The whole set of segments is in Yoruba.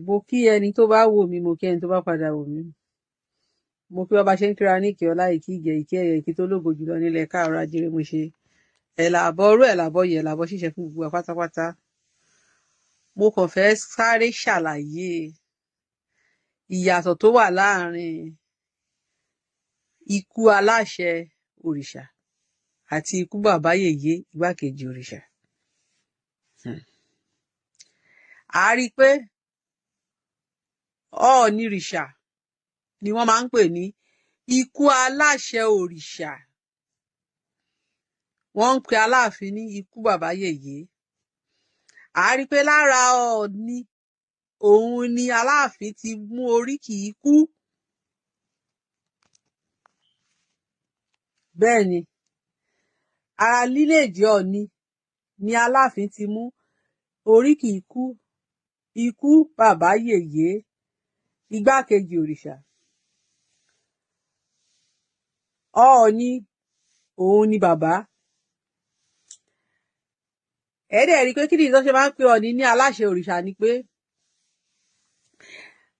Mo kí ẹni tó bá wò mí, mo kí ẹni tó bá padà wò mí. Mo kí bá ṣe ń kíra ní ìkí ọlá, ìkí ìgẹ̀, ìkí ẹ̀yẹ, ìkí tó lógo jùlọ nílẹ̀ káàárọ̀ ajíire. Mo ṣe ẹ̀là àbọ̀ ọrú, ẹ̀là àbọ̀ yẹ̀, ẹ̀là àbọ̀ ṣíṣe fún gbogbo wa pátápátá. Mo kàn fẹ́ sáré ṣàlàyé ìyàtọ̀ tó wà láàrin ikú aláṣẹ òrìṣà àti ikú bàbá yèyé igbákejì òrìṣà. A rí i pé Ọọ̀nirìṣà ni wọ́n máa ń pè ní ikú aláṣẹ òrìṣà. Wọ́n ń pe Aláàfin ní ikú bàbá yèyé. A rí i pé lára Ọọ̀ni òun ni Aláàfin ti mú oríkì ikú. Bẹ́ẹ̀ ni, ara línéèjì Ọọ̀ni ni Aláàfin ti mú oríkì ikú, ikú bàbá yèyé igbákejì òrìṣà. Ọọ̀ni òun ni bàbá. Ẹ dẹ̀ rí i pé kí nìyí tó ṣe máa ń pe Ọọ̀ni ní aláṣẹ òrìṣà ni pé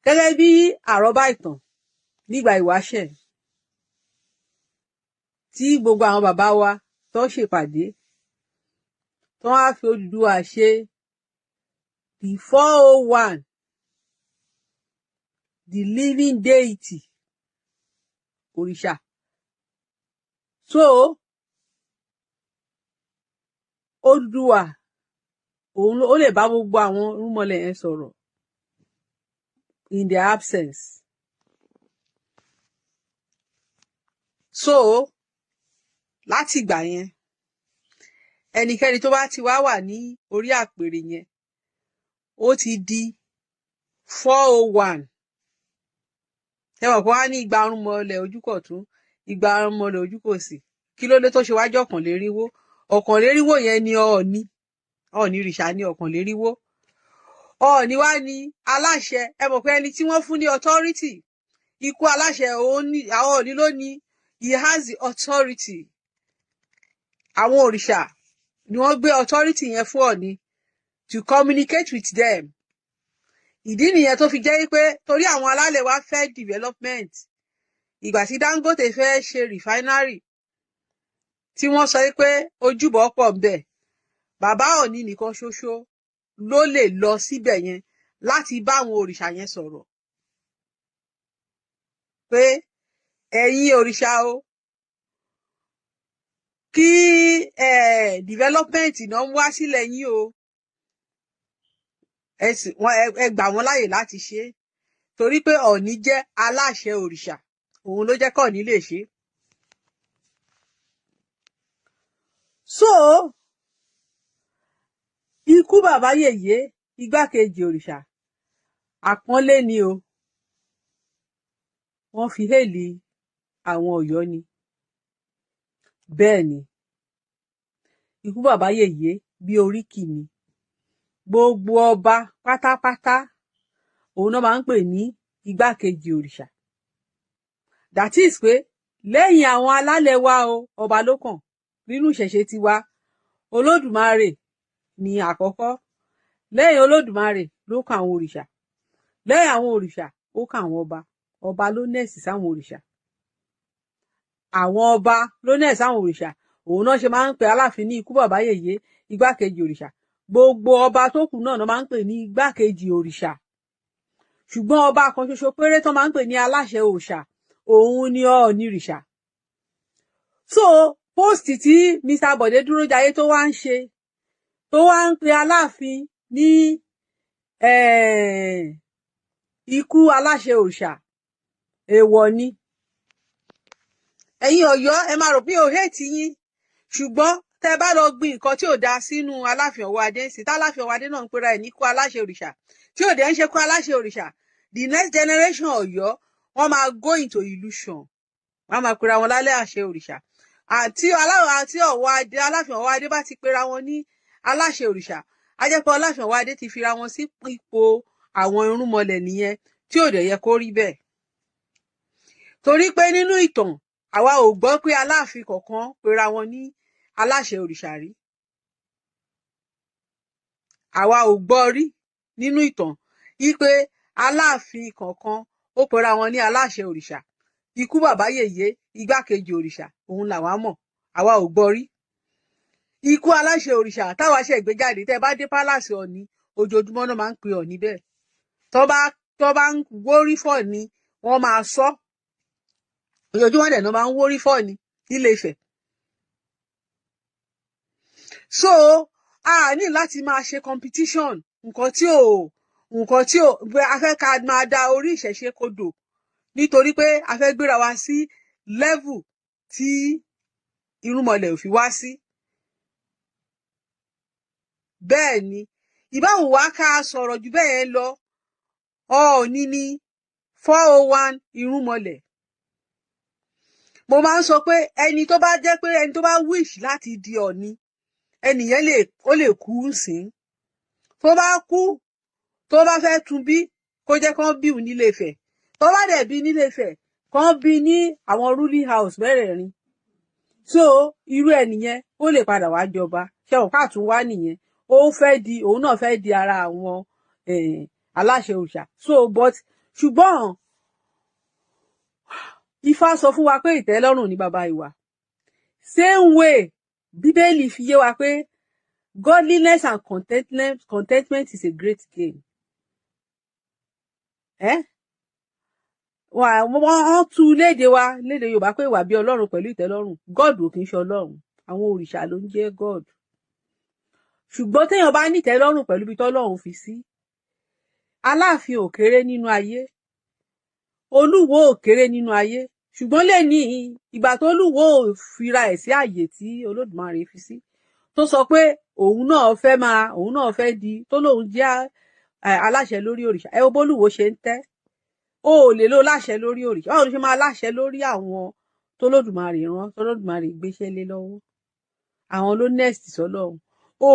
gẹ́gẹ́ bí àrọ́bá ìtàn nígbà ìwáṣẹ̀ tí gbogbo àwọn bàbá wa tó ṣèpàdé tó wá fi Odùduwà ṣe the 401, the living deity òrìṣà. So Odùduwà òun ó lè bá gbogbo àwọn irúnmọlẹ̀ yẹn sọ̀rọ̀ in their absence. So láti ìgbà yẹn, ẹnikẹ́ni tó bá ti wá wà ní orí àpèrè yẹn, ó ti di 401. Ẹ mọ̀ pé wọ́n á ní igba irúnmọlẹ̀ ojúkọ̀tún, igba irúnmọlẹ̀ ojúkòsì. Kí ló dé tó ṣe wájú ọ̀kànléríwó? Ọ̀kànléríwó yẹn ni Ọọ̀ni. Ọọ̀nirìṣà ní ọ̀kànléríwó. Ọọ̀ni wá ní aláṣẹ. Ẹ mọ̀ pé ẹni tí wọ́n fún ní authority ikú aláṣẹ, òun ní àwọn Ọọ̀ni ló ní, he has the authority. Àwọn òrìṣà ni wọ́n gbé authority yẹn fún Ọọ̀ni to communicate with them. Ìdí nìyẹn tó fi jẹ́ pé torí àwọn alálẹ̀ wa fẹ́ development. Ìgbà tí Dangote fẹ́ ṣe refinery, tí wọ́n sọ pé ojúbọ pọ̀ ń bẹ̀, bàbá Ọọ̀ni nìkan ṣoṣo ló lè lọ síbẹ̀ yẹn láti bá àwọn òrìṣà yẹn sọ̀rọ̀ pé ẹ̀yin òrìṣà o, kí development náà ń wá sílẹ̀ yín o, ẹ sì ẹ gbà wọ́n láàyè láti ṣe é, torí pé Ọọ̀ni jẹ́ aláṣẹ òrìṣà, òun ló jẹ́ kọ́ọ̀ni lè ṣe é. So ikú bàbá yèyé igbákejì òrìṣà, àpọ́nlé ni o, wọ́n fi héèlì àwọn Ọ̀yọ́ ni. Bẹ́ẹ̀ ni, ikú bàbá yèyé bí oríkì ni. Gbogbo ọba pátápátá òun náà máa ń pè ní igbákejì òrìṣà. That is pé lẹ́yìn àwọn alálẹ̀ wa o, ọba ló kàn nínú ìṣẹ̀ṣe tiwa. Olódùmarè ni àkọ́kọ́, lẹ́yìn Olódùmarè ló kàn àwọn òrìṣà, lẹ́yìn àwọn òrìṣà ó kàn àwọn ọba. Ọba ló nẹ̀sì sáwọn òrìṣà, àwọn ọba ló nẹ̀sì sáwọn òrìṣà. Òun náà ṣe máa ń pe Aláàfin ní ikú bàbá yèyé igbákejì òrìṣà. Gbogbo ọba tó kù náà máa ń pè ní igbákejì òrìṣà, ṣùgbọ́n ọba kan ṣoṣo péré tó máa ń pè ní aláṣẹ òòṣà, òun ni Ọọ̀nirìṣà. So post tí Mr. Bọ̀dé Dúrójayé tó wá ń ṣe, tó wá ń pe Aláàfin ní ikú aláṣẹ òrìṣà, èèwọ̀ ni. Ẹ̀yin Ọ̀yọ́, ẹ máa rò pé o hate yín, ṣùgbọ́n tẹ́ bá lọ gbin nǹkan tí ò dáa sínú Aláàfin Ọ̀wọ́adé sí, táláàfin Ọ̀wọ́adé náà ń pera ẹ̀ ní kú aláṣẹ òrìṣà, tí ò dẹ̀ ń ṣe kú aláṣẹ òrìṣà, the next generation Ọ̀yọ́, wọ́n máa go into illusion, wọ́n máa pera wọn lálẹ́ àṣẹ òrìṣà. Àti àti Ọ̀wọ́adé, Aláàfin Ọ̀wọ́adé bá ti pera wọn ní aláṣẹ òrìṣà, á jẹ́ pé Aláàfin Ọ̀wọ́adé ti fira wọn sí ipò àwọn irúnmọlẹ̀ nìyẹn, tí ò dẹ̀ yẹ kó rí bẹ́ẹ̀. Torí pé nínú ìtàn, àwa ò gbọ́ pé Aláàfin kọ̀ọ̀kan pera wọn ní aláṣẹ òrìṣà rí. Àwa ò gbọ́ rí nínú ìtàn. Wípé aláàfin kọ̀ọ̀kan ó pera wọn ní aláṣẹ òrìṣà. Ikú bàbá yèyé, igbákejì òrìṣà, òun làwa mọ̀, àwa ò gbọ́ rí. Ikú aláṣẹ òrìṣà táwa ṣe gbé jáde, tẹ́ bá dé palace Ọ̀ọ̀ni, ojoojúmọ́ náà máa ń pe Ọ̀ọ̀ni bẹ́ẹ̀. Tó bá ń wórí fọ́ọ̀ni, wọ́n máa sọ ojoojúmọ́ dẹ̀ náà máa ń wórí fọ́ọ̀ni nílé Ifẹ̀. So a ní láti máa ṣe competition. Nǹkan tí ò a fẹ́ ká máa da orí ìṣẹ̀ṣe kodò nítorí pé a fẹ́ gbéra wa sí level tí irúnmọlẹ̀ ò fi wá sí. Bẹ́ẹ̀ ni ìbáwò wá ká sọ̀rọ̀ jù bẹ́ẹ̀ lọ. Ọọ̀ni ní 401 irúnmọlẹ̀. Mo máa ń sọ pé ẹni tó bá jẹ́ pé ẹni tó bá wish láti di Ọ̀ọ̀ni, ẹnìyẹn lè ó lè kú sìn. Tó bá kú, tó bá fẹ́ tún bí, kó jẹ́ kán bí òun nílé Ifẹ̀. Tó bá dẹ̀ bí nílé Ifẹ̀, kán bí ní àwọn ruling house mẹ́rẹ̀ẹ̀rin. So irú ẹnìyẹn, ó lè padà wá jọba. Ṣé òun káàtún wá nìyẹn, ó fẹ́ di, òun náà fẹ́ di ara àwọn aláṣẹ òòṣà. So but ṣùgbọ́n Ifá sọ fún wa pé ìtẹ́lọ́rùn ní baba ìwà. Same way, Bíbélì fi yé wa pé godliness and contentment is a great gain. Eh? Wọ́n tú léde wa léde Yorùbá pé ìwà bí Ọlọ́run pẹ̀lú ìtẹ́lọ́rùn. God ò kì í ṣe Ọlọ́run, àwọn òrìṣà ló ń jẹ́ God. Ṣùgbọ́n téèyàn bá ní ìtẹ́lọ́rùn pẹ̀lú ibi tọ́lọ́run fi sí, Aláàfin ò kéré nínú ayé, Olúwo ò kéré nínú ayé. Ṣùgbọ́n lè ní ìgbà tó Olúwo ò fira ẹ̀ sí àyè tí Olódùmarè fi sí, tó sọ pé òun náà fẹ́ máa, òun náà fẹ́ di, tó lóun jẹ́ aláṣẹ lórí òrìṣà, ẹ wo bólúwo ṣe ń tẹ́. O ò lè lo láṣẹ lórí òrìṣà. Báwo ló ṣe máa láṣẹ lórí àwọn tólódùmarè rán, tólódùmarè gbéṣẹ́ lé lọ́wọ́? Àwọn ló next sọ́lọ́run. O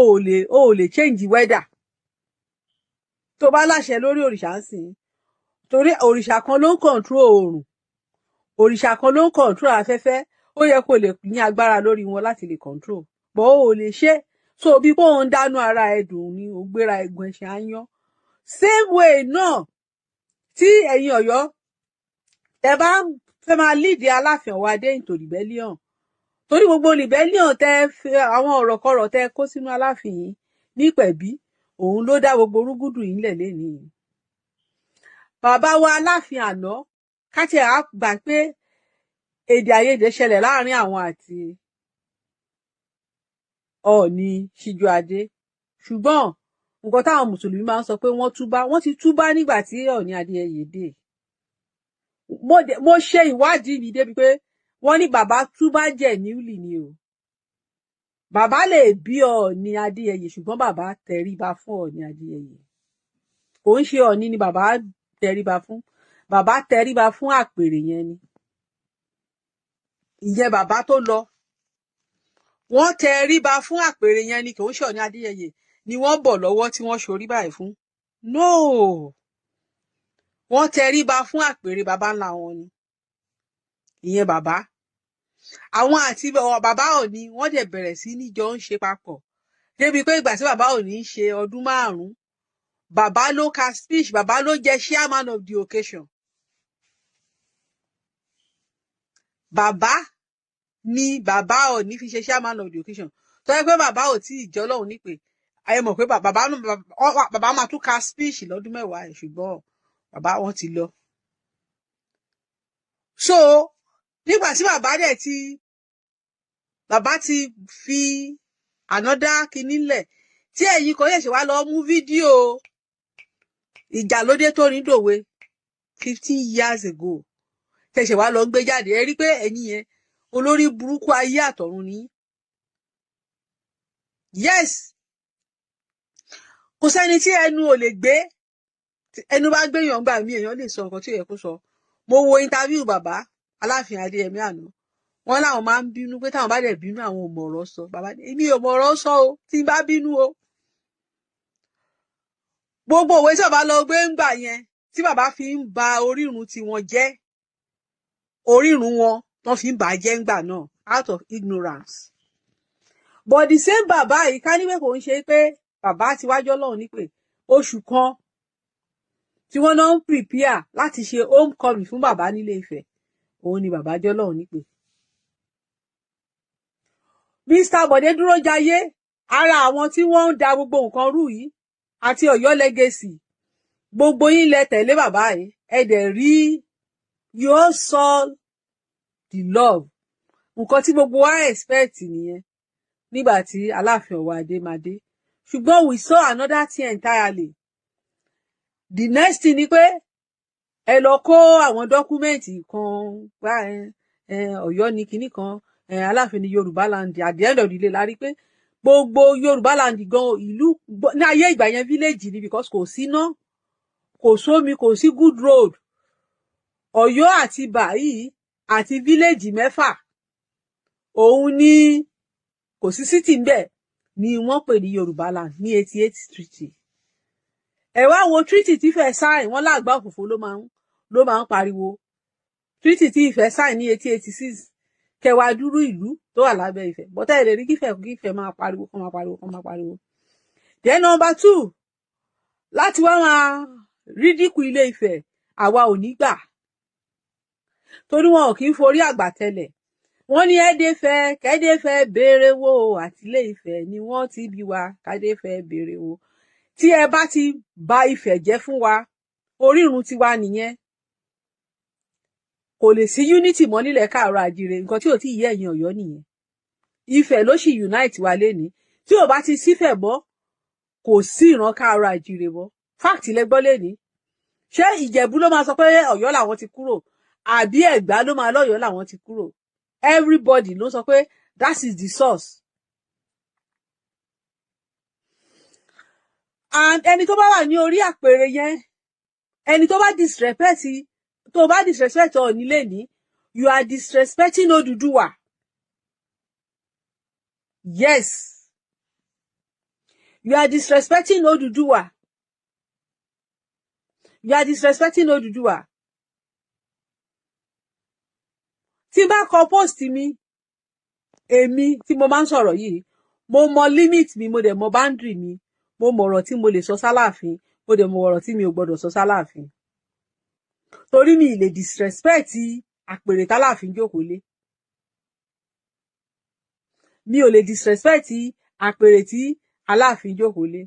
ò lè change weather. Tó bá láṣẹ lórí òrìṣà ń sìn, torí òrìṣà kan ló ń control oòrùn, òrìṣà kan ló ń control afẹ́fẹ́, ó yẹ kó lè ní agbára lórí wọn láti lè control, but o ò lè ṣe. So bí kò ń dánú ara ẹ dùn ni ò gbéra ẹ̀gùn ẹ̀ṣẹ̀ áyán. Same way náà, tí ẹ̀yin Ọ̀yọ́ tẹ́ bá fẹ́ máa lead Aláàfin Ọ̀wọ́adé into rebellion, torí gbogbo rebellion tẹ́ àwọn ọ̀rọ̀kọ̀rọ̀ tẹ́ kó sínú Aláàfin yìí ní Pẹ̀bí, òun ló dá gbogbo rúgúdù yìí lẹ̀ lénìí. Bàbá wa Aláàfin àná, káti ẹ̀ á gbà pé èdè àìyedè ṣẹlẹ̀ láàrin àwọn àti Ọọ̀ni Síjúadé, ṣùgbọ́n nǹkan táwọn mùsùlùmí máa ń sọ pé wọ́n túbá, wọ́n ti túbá nígbà tí Ọọ̀ni Adéyẹyè dé. Mo ṣe ìwádìí mi débi pé wọ́n ní bàbá túbá genuinely ni o. Bàbá lè bí Ọọ̀ni Adéyẹyè, ṣùgbọ́n bàbá tẹríba fún Ọọ̀ni Adéyẹyè. Kò ń ṣe Ọọ̀ni ni bàbá tẹríba fún, bàbá tẹríba fún àpèrè yẹn ni. Ìyẹn bàbá tó lọ, wọ́n tẹríba fún àpèrè yẹn ni. Kò ń ṣe Ọọ̀ni Adéyẹyè ni wọ́n bọ̀ lọ́wọ́ tí wọ́n ṣorí báyìí fún. No, wọ́n tẹríba fún àpèrè baba ńlá wọn ni. Ìyẹn bàbá, àwọn àti bàbá Ọọ̀ni, wọ́n dẹ̀ bẹ̀rẹ̀ sí ní jọ ń ṣe papọ̀ débi pé ìgbà tí bàbá Ọọ̀ni ń ṣe ọdún 5, bàbá ló ka speech, bàbá ló jẹ́ chairman of the occasion. Bàbá ni bàbá Ọọ̀ni fi ṣe chairman of the occasion, tó yẹ pé bàbá ò tí ì jẹ́ Ọlọ́run nípè. Ayé mọ̀ pé bàbá máa tún ka speech lọ́dún 10 ẹ̀, ṣùgbọ́n bàbá wọn ti lọ. So nígbà tí bàbá dẹ̀ ti, bàbá ti fi another kinní lẹ̀, tí ẹ̀yin kan ṣẹ̀ṣẹ̀ wá lọ mú fídíò ìjà lóde tó ní dòwe 15 years ago, tẹ̀sẹ̀ wá lọ gbé jáde, ẹ rí pé ẹ̀yin yẹn, olórí burúkú ayé àtọ̀run ni. Yes, kò sẹ́ni tí ẹnu ò lè gbé. Ẹnu bá gbéyàn gbà mí, èèyàn lè sọ nǹkan tí ò yẹ kó sọ. Mo wo interview bàbá Aláàfin Adéyẹmí àná, wọn láwọn máa ń bínú, pé táwọn bá dẹ̀ bínú, àwọn ò mọ̀ ọ̀rọ̀ sọ. Bàbá ní èmi ò mọ̀ ọ̀rọ̀ sọ o tí n bá bínú o. Gbogbo òwe tí bàbá lọ gbé ń gbà yẹn, tí bàbá fi ń ba orírun tiwọn jẹ́, orírun wọn tó fi ń bà á jẹ́ ńgbà náà, out of ignorance. But the same bàbá yìí, ká níwèé, kò ń ṣe pé bàbá ti wájọ́ lọ́hùn ní pé oṣù kan Tí wọ́n náà ń prepare láti ṣe homecoming fún bàbá nílé Ifẹ̀, òun ni bàbá jọ́lọ́run nípè. Mr. Bọ̀dé Dúrójayé, ara àwọn tí wọ́n ń da gbogbo nǹkan rú yìí àti Ọ̀yọ́ legacy, gbogbo yín lẹ tẹ̀lé bàbá yìí. Ẹ dẹ̀ rí, you all saw the love. Nǹkan tí gbogbo wa expect nìyẹn nígbà tí Aláàfin Ọ̀wọ́adé máa dé, ṣùgbọ́n we saw another thing entirely. The next thing ni pé ẹ lọ kó àwọn document kan wá. Ọ̀yọ́ ní kinní kan, Aláàfin ní Yorùbá land. At the end of the day, la rí pé gbogbo Yorùbá land gan, ìlú ní ayé ìgbà yẹn, village ni, because kò sí iná, kò sómi, kò sí good road. Ọ̀yọ́ àti báyìí àti village mẹ́fà òun ní, kò sí city ńbẹ̀, ni wọ́n pè ní Yorùbá land ní 88 treaty. Ẹ wá wo treaty tí Ifẹ̀ sign. Wọ́n láàgbá òfófó ló máa ń pariwo. Treaty tí Ifẹ̀ sign ní 1886, kẹwàá dúró ìlú tó wà lábẹ́ Ifẹ̀ bọ́tẹ́ ẹ̀ lè rí kífẹ̀ kífẹ̀ máa pariwo, kọ́ máa pariwo, kọ́ máa pariwo. Then number two, láti wá máa ridicule Ilé Ifẹ̀, àwa ò ní gbà, torí wọn ò kì í forí àgbà tẹlẹ̀. Wọ́n ní ẹdẹfẹ kẹdẹfẹ béèrè wo, àti Ilé Ifẹ̀ ni wọ́n ti bí wa, kẹdẹfẹ béèrè wo. Tí ẹ bá ti bà Ifẹ̀ jẹ́ fún wa, orírun tiwa nìyẹn, kò lè sí unity mọ́ nílẹ̀ káàárọ̀ àjíire. Nǹkan tí ò tí ì yé ẹ̀yin Ọ̀yọ́ nìyẹn. Ifẹ̀ ló sì unite wa lénìí. Tí ò bá ti sífẹ̀ mọ́, kò sí ìran káàárọ̀ àjíire mọ́. Fact lẹ gbọ́ lénìí. Ṣé Ìjẹ̀bú ló máa sọ pé Ọ̀yọ́ làwọn ti kúrò, àbí Ẹ̀gbá ló máa lọ́yọ̀ọ́ làwọn ti kúrò? Everybody ló sọ pé that is the source. And ẹni tó bá wà ní orí àpèrè yẹn, ẹni tó bá disrespect, tó bá disrespect Ọọ̀ni lẹ́ni, you are disrespecting Odùduwà. Yes, you are disrespecting Odùduwà. You are disrespecting Odùduwà. Tí n bá kọ post mi, èmi tí mo máa ń sọ̀rọ̀ yìí, mo mọ limit mi, mo dẹ̀ mọ boundary mi. Mo mọ ọ̀rọ̀ tí mo lè sọ sáláàfin, mo dẹ̀ mọ ọ̀rọ̀ tí mi ò gbọdọ̀ sọ sáláàfin, torí mi ì lè disrespect àpèrè táláàfin jókòó lé. Mi ò lè disrespect àpèrè tí Aláàfin jókòó lé.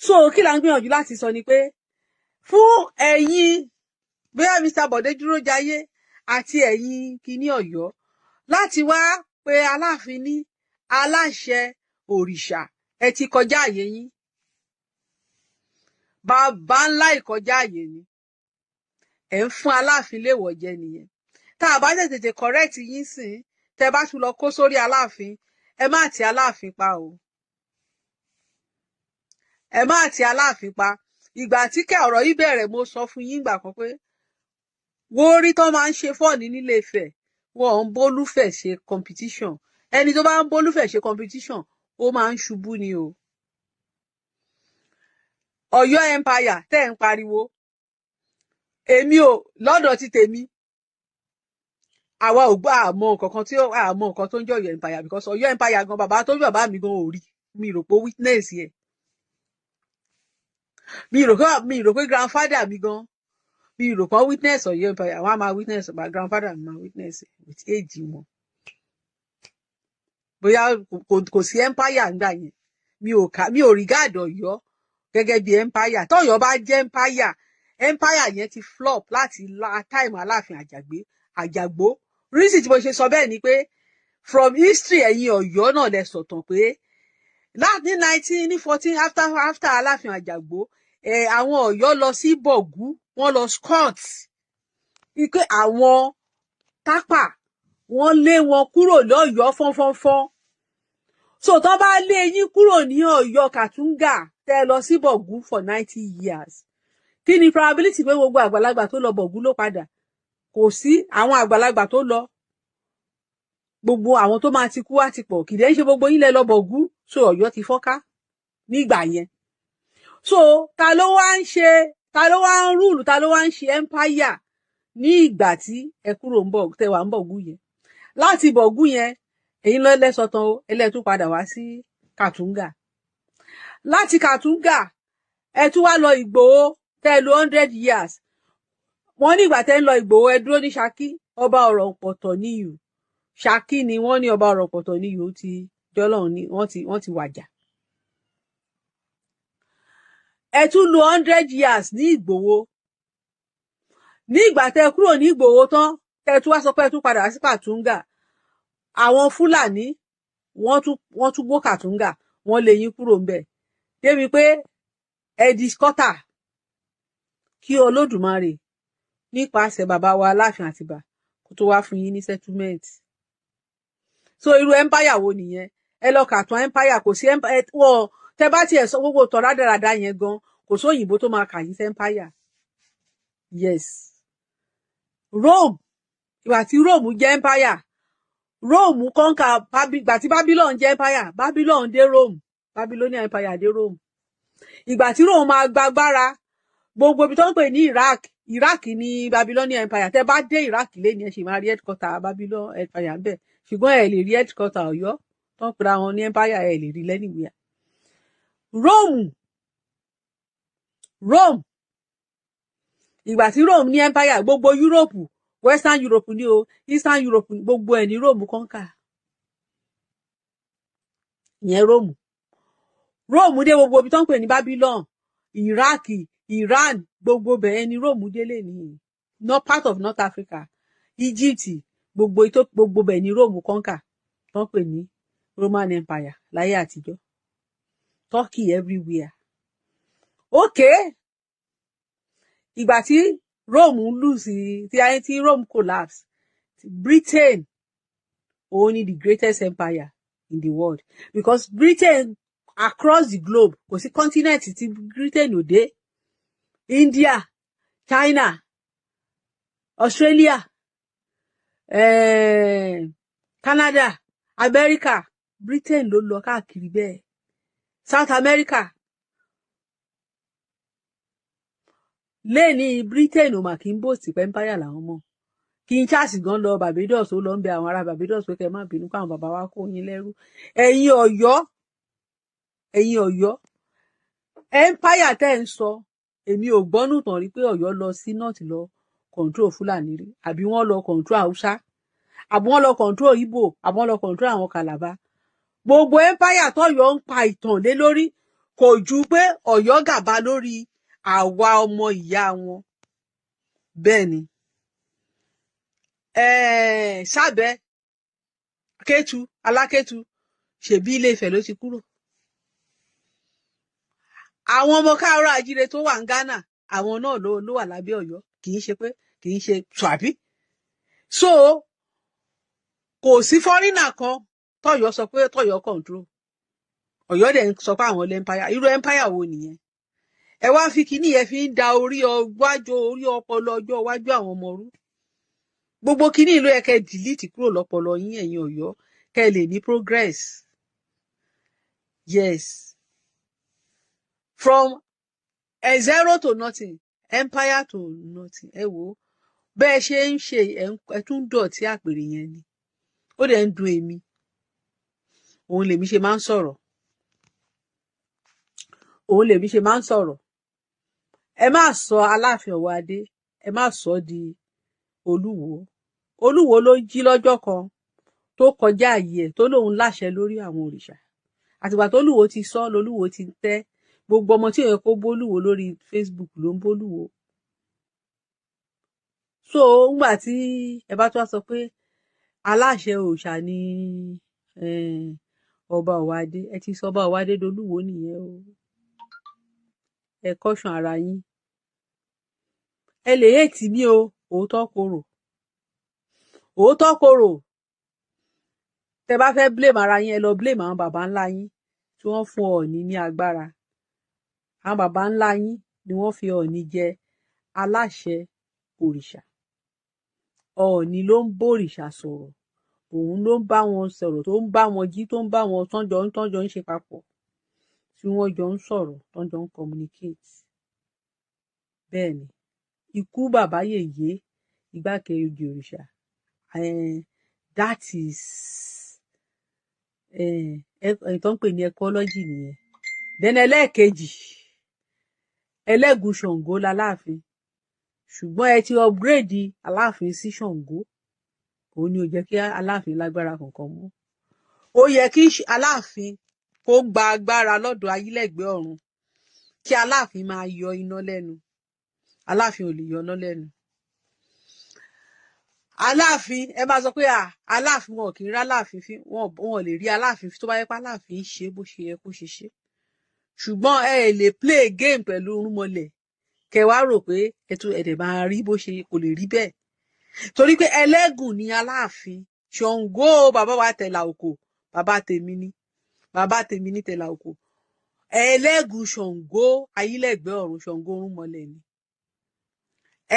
So kí la ń gbìyànjú láti sọ ni pé fún ẹ̀yin, bóyá Mr. Bọ̀dé Dúrójayé àti ẹ̀yin kinní Ọ̀yọ́, láti wá pe Aláàfin ní aláṣẹ òrìṣà, ẹ ti kọjá àyè yín. Bàbá ńlá ìkọjá àyè ni ẹ ń fún Aláàfin léèwọ̀ jẹ nìyẹn. Tá a bá tètè correct yín sìn, tẹ bá tún lọ kó sórí Aláàfin, ẹ má ti Aláàfin pa o, ẹ má ti Aláàfin pa. Ìgbà tí kẹ ọ̀rọ̀ yìí bẹ̀rẹ̀, mo sọ fún yín ìgbà kan pé wo orí tó máa ń ṣe fọ́ọ̀nì nílé Ifẹ̀, wọn ò ń bólúfẹ̀ ṣe competition. Ẹni tó bá ń bólúfẹ̀ ṣe competition, ó máa ń ṣubú ni o. Ọ̀yọ́ empire tẹ́ ń pariwo, èmi ò lọ́dọ̀ ti tèmi, àwa ò gbọ́, àmọ́ nǹkan kan tí àmọ́ nǹkan tó ń jẹ́ Ọ̀yọ́ empire, because Ọ̀yọ́ empire gan, bàbá tó bí bàbá mi gan ò rí. Mi rò pé witness yẹ. Mi rò pé grandfather mi gan, mi rò pé witness Ọ̀yọ́ empire. Àwọn á máa witness, my grandfather mi máa witness with age wọn. Bóyá kò sí empire ńgbà yẹn. Mi ò kà, mi ò regard Ọ̀yọ́ gẹ́gẹ́ bí empire. Tọ́yọ́ bá jẹ́ empire, empire yẹn ti flop láti la time Aláàfin Àjàgbé Àjàgbó. Reason tí mo ṣe sọ bẹ́ẹ̀ ni pé from history, ẹ̀yin Ọ̀yọ́ náà lẹ sọ̀tàn pé láti ní 19 ní 14, after Aláàfin Àjàgbó ẹ̀, àwọn Ọ̀yọ́ lọ sí Bọ̀gú, wọ́n lọ squat, wípé àwọn Tápà, wọ́n lé wọn kúrò lọ́yọ̀ọ́ fọ́nfọ́nfọ́n. So tó bá lé yín kúrò ní Ọ̀yọ́ Kàtúngà, tẹ́ lọ sí Bọ̀gú for 90 years, kí ni probability pé gbogbo àgbàlagbà tó lọ Bọ̀gú ló padà? Kò sí. Àwọn àgbàlagbà tó lọ, gbogbo àwọn tó máa ti kú wá ti pọ̀. Kì í dẹ́ ṣe gbogbo yín lẹ lọ Bọ̀gú. So Ọ̀yọ́ ti fọ́ká nígbà yẹn. So ta ló wá ń ṣe, ta ló wá ń rule, ta ló wá ń ṣe empire ní ìgbà tí ẹ kúrò ń bọ̀, tẹ wà ń Bọ̀gú yẹn? Láti Bọ̀gú yẹn, èyí lọ lẹ́sọ̀tàn o, ẹlẹ́tún padà wá sí Kàtúngà. Láti Kàtúngà Ẹ tún wá lọ Ìgbòho, tẹ́ ẹ lò 100 years. Wọ́n ní ìgbà tẹ́ ń lọ Ìgbòho, ẹ dúró ní Ṣakí. Ọba Ọ̀rọ̀ǹpọ̀tọ̀ níyù Ṣakí ni wọ́n ní ọba Ọ̀rọ̀ǹpọ̀tọ̀ níyù ti jọlọ́run ní wọ́n ti wàjà. Ẹ tún lò 100 years ní Ìgbòho. Ní ìgbà tẹ́ kúrò ní Ìgbòho tán, tẹ́ tún wá sọ pé ẹ tún padà sí Kàtúngà, àwọn Fúlàní wọ́n tún gbó Kàtúngà, wọ́n lé yín kúrò ńbẹ̀, débi pé ẹ di squatter. Kí Olódùmarè nípasẹ̀ bàbá wa Aláàfin Àtìbà kó tó wá fún yín ní settlement. So irú empire wo nìyẹn? Ẹ lọ kàtún empire, kò sí wọ́n. Tẹ bá tiẹ̀ sọ gbogbo tọ̀ rádaràda yẹn gan, kò sóyìnbó tó máa kà yín sí empire. Yes, Rome, ìgbà tí Rome jẹ́ empire, Rome conquer. Ìgbà tí Babylon jẹ́ empire, Babylon dé Rome, Babylonian empire dé Rome. Ìgbà tí Rome máa gbàgbára, gbogbo ibi tó ń pè ní Iraq, Iraq ní Babylonian empire. Tẹ bá dé Iraq lẹ́ni, ẹ sì máa rí headquarter Babylon empire ńbẹ̀, ṣùgbọ́n ẹ lè rí headquarter Ọ̀yọ́ tó ń pera wọn ní empire, ẹ lè rí lẹ́nìwíà. Rome, ìgbà tí Rome ní empire, gbogbo Europe, Western Europe ní o, Eastern Europe, gbogbo ẹ̀ ní Rome conquer. Ìyẹn Rome. Rome dé gbogbo ibi tó ń pè ní Babylon, Iraq, Iran, gbogbo bẹ̀rẹ̀ ní Rome délé ní not part of North Africa, Egypt, gbogbo Ethiopia, gbogbo bẹ̀ ní Rome conquer, tó ń pè ní Roman Empire láyé àtijọ́. Turkey, everywhere. Okay, ìgbà tí Rome lose, tí ayé tí Rome collapse, Britain òun ni the greatest empire in the world, because Britain across the globe, kò sí continent tí Britain ò dé: India, China, Australia, Canada, America. Britain ló lọ káàkiri bẹ́ẹ̀, South America. Lẹ́ni Britain ò mà kí ń boast pé empire làwọn mọ̀. King Charles gan lọ Barbados, ó lọ ń bẹ àwọn ará Barbados pé kẹ́ má bínú káwọn bàbá wa kó yín lẹ́rú. Ẹ̀yin Ọ̀yọ́, ẹ̀yin Ọ̀yọ́, empire tẹ́ ń sọ, èmi ò gbọ́nù tàn rí pé Ọ̀yọ́ lọ sí north lọ control Fúlàní rí, àbí wọ́n lọ control Haúsá, àbí wọ́n lọ control Ìgbò, àbí wọ́n lọ control àwọn Kàlàbá. Gbogbo empire tọ́yọ́ ń pa ìtàn lé lórí kò ju pé Ọ̀yọ́ gàba lórí àwa ọmọ ìyá wọn. Bẹ́ẹ̀ ni sábẹ́ Kétu, Alákétu, ṣèbí Ilé Ifẹ̀ ló ti kúrò. Àwọn ọmọ káàárọ̀ àjíire tó wà ní Ghana, àwọn náà ló wà lábẹ́ Ọ̀yọ́. Kì í ṣe pé kì í ṣe tàbí so kò sí foreigner kan tọ́yọ́ sọ pé tọ́yọ́ control. Ọ̀yọ́ dẹ̀ ń sọ pé àwọn lé empire. Irú empire wo nìyẹn? Ẹ wá fi kíní yẹn fi ń da orí ọgbájọ, orí ọpọlọ ọjọ́ iwájú àwọn ọmọ rú. Gbogbo kíní ló yẹ kẹ́ delete kúrò lọ́pọlọ yín, ẹ̀yin Ọ̀yọ́, kẹ́ lè ní progress. Yes, from a zero to nothing, empire to nothing. Ẹ wo bẹ́ẹ̀ ṣe ń ṣe, ẹ tún dọ̀tí àpèrè yẹn ni. Ó dẹ̀ ń dùn èmi, òun lèmi ṣe máa ń sọ̀rọ̀, òun lèmi ṣe máa ń sọ̀rọ̀. Ẹ má sọ Aláàfin Ọ̀wọ́adé, ẹ má sọ di Olúwo. Olúwo ló jí lọ́jọ́ kan tó kọjá àyè ẹ̀, tó lóun láṣẹ lórí àwọn òrìṣà. Àtìgbà tó Olúwo ti sọ lolúwo ti tẹ́. Gbogbo ọmọ tí ò yẹ kó bólúwo lórí Facebook ló ń bólúwo. So ńgbà tí ẹ bá tún wá sọ pé aláṣẹ òòṣà ni ọba Ọ̀wọ́adé, ẹ ti sọ ọba Ọ̀wọ́adé dolúwo nìyẹn o. Ẹ caution ara yín. Ẹ lè hate mí o, òótọ́ korò, òótọ́ korò. Tẹ bá fẹ́ blame ara yín, ẹ lọ blame àwọn baba ńlá yín tí wọ́n fún Ọọ̀ni ní agbára. Àwọn baba ńlá yín ni wọ́n fi Ọọ̀ni jẹ aláṣẹ òrìṣà. Ọọ̀ni ló ń bòrìṣà sọ̀rọ̀, òun ló ń bá wọn sọ̀rọ̀, tó ń bá wọn jí, tó ń bá wọn tọ́jọ́ ń ṣe papọ̀, tí wọ́n jọ ń sọ̀rọ̀, tọ́jọ́ ń communicate. Bẹ́ẹ̀ ni ikú bàbá yèyé igbákejì òrìṣà, that is ẹ̀ tó ń pè ní ecology nìyẹn. Then ẹlẹ́ẹ̀kejì Ẹlẹ́gùn Ṣàngó laláàfin, ṣùgbọ́n ẹ ti upgrade Aláàfin sí Ṣàngó. Òun ni ò jẹ́ kí Aláàfin lágbára kankan mọ́. Ó yẹ kí Aláàfin kó gba agbára lọ́dọ̀ Ayílẹ̀gbẹ́ Ọ̀run, kí Aláàfin máa yọ iná lẹ́nu. Aláàfin ò lè yọ iná lẹ́nu. Aláàfin, ẹ máa sọ pé à Aláàfin, wọn kì í rí Aláàfin fín. Wọn ò lè rí Aláàfin tó bá yẹ pé Aláàfin ń ṣe bó ṣe yẹ kó ṣe ṣe. Ṣùgbọ́n ẹ lè play game pẹ̀lú irúnmọlẹ̀, kẹ wá rò pé ẹ tún ẹ dẹ̀ máa rí bó ṣe kò lè rí bẹ́ẹ̀, torí pé ẹlẹ́gùn ni Aláàfin. Ṣàngó bàbá wa Tẹ̀là Òkò, bàbá tèmi ni, bàbá tèmi ní Tẹ̀là Òkò. Ẹlẹ́gùn Ṣàngó Ayílẹ̀gbẹ́ Ọ̀run, Ṣàngó irúnmọlẹ̀ ni.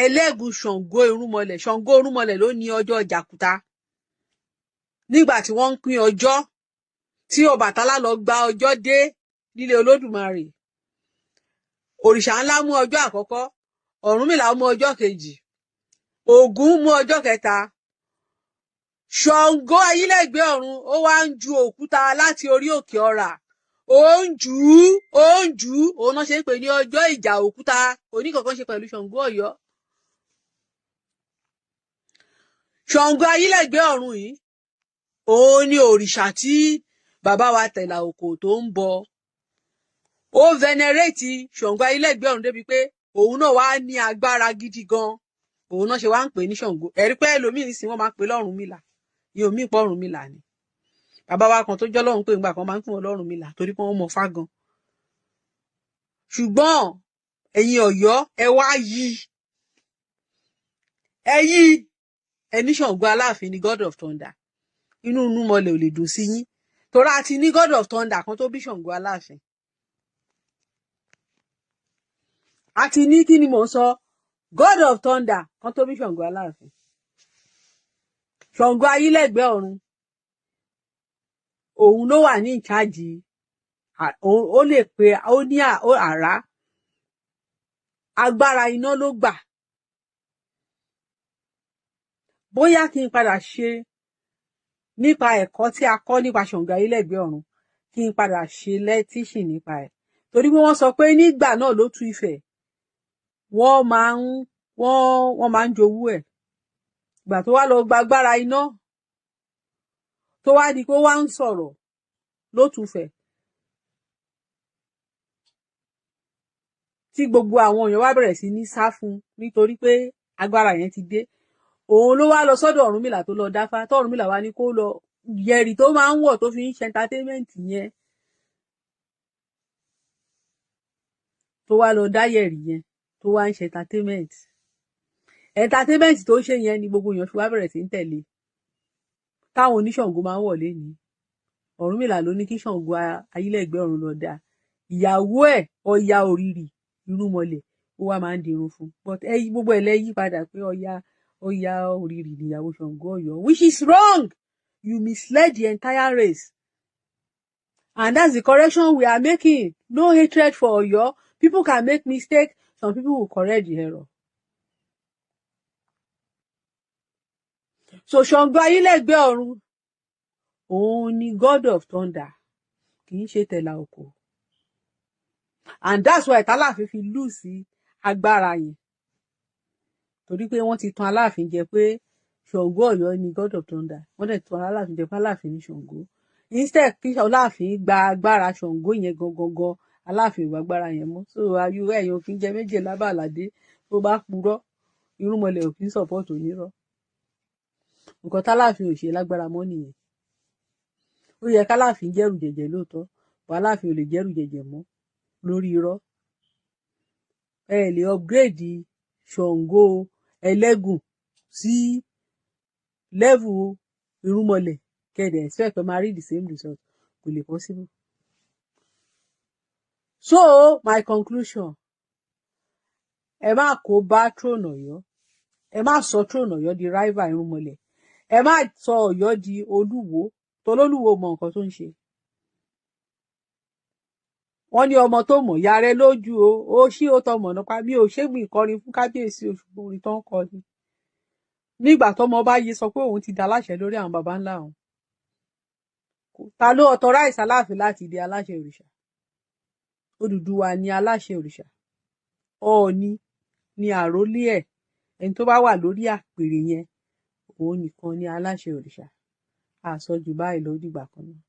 Ẹlẹ́gùn Ṣàngó irúnmọlẹ̀, Ṣàngó irúnmọlẹ̀ ló ní ọjọ́ Jàkúta. Nígbà tí wọ́n ń pín ọjọ́, tí Ọbàtálá lọ gba ọjọ́ dé nílé Olódùmarè, òrìṣà ńlá mú ọjọ́ àkọ́kọ́, Ọ̀rúnmìlà mú ọjọ́ kejì, Ògún mú ọjọ́ kẹta. Ṣàngó Ayílẹ̀gbẹ́ Ọ̀run, ó wá ń ju òkúta láti orí òkè Ọ̀rà, ó ń jù ú, ó ń jù ú. Òun náà ṣe ń pè ní ọjọ́ ìjà òkúta. Oníkankan ṣe pẹ̀lú Ṣàngó Ọ̀yọ́. Ṣàngó Ayílẹ̀gbẹ́ Ọ̀run yìí, òun ni òrìṣà tí bàbá wa Tẹ̀là Òkò tó ń bọ. Ó venerate Ṣàngó Ayílẹ̀gbẹ́ Ọ̀run débi pé òun náà wá ní agbára gidi gan. Òun náà ṣe wá ń pè ní Ṣàngó. Ẹ̀rí pé ẹlòmíín sì wọ́n máa ń pè lọ́rùnmìlà. Yóò mí pọ̀ Ọ̀rúnmìlà ni. Bàbá wa kan tó jọ́ lọ́run pé ìgbà kan máa ń pè wọ́n lọ́rùnmìlà torí pé wọ́n mọ̀ fá gan. Ṣùgbọ́n ẹ̀yin Ọ̀yọ́, ẹ wá yí, ẹ yí, ẹ ní Ṣàngó Aláàfin ni God of Thunder. Inú inú mọlẹ̀ ò lè dùn sí yín, torí a ti ní God of Thunder kan tó bí Ṣàngó Aláàfin. A ti ní, kí ni mò ń sọ, God of Thunder kan tó bí Ṣàngó Aláàfin. Ṣàngó Ayílẹ̀gbẹ́ Ọ̀run, òun ló wà ní ìcháàjì. Ó lè pe, ó ní àrá, agbára iná ló gbà. Bóyá kí n padà ṣe nípa ẹ̀kọ́ tí a kọ́ nípa Ṣàngó Ayílẹ̀gbẹ́ Ọ̀run, kí n padà ṣe lẹ́tíṣì nípa ẹ̀, torí pé wọ́n sọ pé nígbà náà ló tú Ifẹ̀, wọ́n máa ń wọ́n máa ń jowú ẹ̀. Ìgbà tó wá lọ gba agbára iná, tó wá di pé ó wá ń sọ̀rọ̀ lótùfẹ̀, tí gbogbo àwọn èèyàn wá bẹ̀rẹ̀ sí ní sá fún nítorí pé agbára yẹn ti dé. Òun ló wá lọ sọ́dọ̀ Ọ̀rúnmìlà tó lọ dáfá, tó Ọ̀rúnmìlà wá ní kó lọ yẹ̀rì tó máa ń wọ̀ tó fi ń ṣe entertainment yẹn, tó wá lọ dá yẹ̀rì yẹn tó wá ń ṣe entertainment. Entertainment tó ṣe yẹn ni gbogbo èèyàn fi wá bẹ̀rẹ̀ sí ń tẹ̀lé, táwọn oníṣàngó máa ń wọ̀ lénìí. Ọ̀rúnmìlà ló ní kí Ṣàngó Ayílẹ̀gbẹ́ Ọ̀run lọ dá ìyàwó ẹ̀ Ọya Òrìrì irúnmọlẹ̀, ó wá máa ń dirun fún. But ẹ gbogbo ẹ lẹ yí padà pé Ọya Òrìrì níyàwó Ṣàngó Ọ̀yọ́, which is wrong. You misled the entire race, and that's the correction we are making. No hatred for Ọ̀yọ́. People can make mistake. Some people will correct the error. So Ṣàngó Ayílẹ̀gbẹ́ Ọ̀run, òun ni God of Thunder, kì í ṣe Tẹ̀là Òkò. And that's why tàlàfin fi lùsì agbára yẹn, torí pé wọ́n ti tan Aláàfin jẹ pé Ṣàngó Ọ̀yọ́ ni God of Thunder. Wọ́n dẹ̀ tan Aláàfin jẹ pé Aláàfin ni Ṣàngó. Instead kí Aláàfin gba agbára Ṣàngó yẹn gangan, Aláàfin ò gba agbára yẹn mọ́. So ayú ẹ̀yìn òfin jẹ méje lábàládé tó bá purọ́, irúnmọlẹ̀ ò kí ń support onírọ́. Nǹkan táláàfin ò ṣe lágbára mọ́ nìyẹn. Ó yẹ káláàfin jẹ́rù jẹ̀jẹ̀ lóòótọ́, bọ́ Aláàfin ò lè jẹ́rù jẹ̀jẹ̀ mọ́ lórí irọ́. Ẹ lè upgrade Ṣàngó Ẹlẹ́gùn sí level irúnmọlẹ̀, kẹdẹ expect pé máa rí the same result. Kò lè possible. So my conclusion, ẹ má kó bá throne Ọ̀yọ́, ẹ má sọ throne Ọ̀yọ́ di rival irúnmọlẹ̀, ẹ má sọ Ọ̀yọ́ di Olúwo tolólùwò mọ nǹkan tó ń ṣe. Wọ́n ní ọmọ tó mọ̀ ya rẹ lójú o, ó ṣí ó tọmọ nípa mi ò ṣégbìn ìkọrin fún kábíyèsí Òṣùgbọ́ orin tó ń kọ ni. Nígbà tọmọ bá yí sọ pé òun ti dá láṣẹ lórí àwọn baba ńlá òun, ta ló authorize Aláàfin láti di aláṣẹ òrìṣà? Odùduwà ni aláṣẹ òrìṣà. Ọọ̀ni ni àrólé ẹ̀. Ẹni tó bá wà lórí àpèrè yẹn, òun nìkan ni aláṣẹ òrìṣà. Àsọjù báyìí lọ, dìgbà kan náà.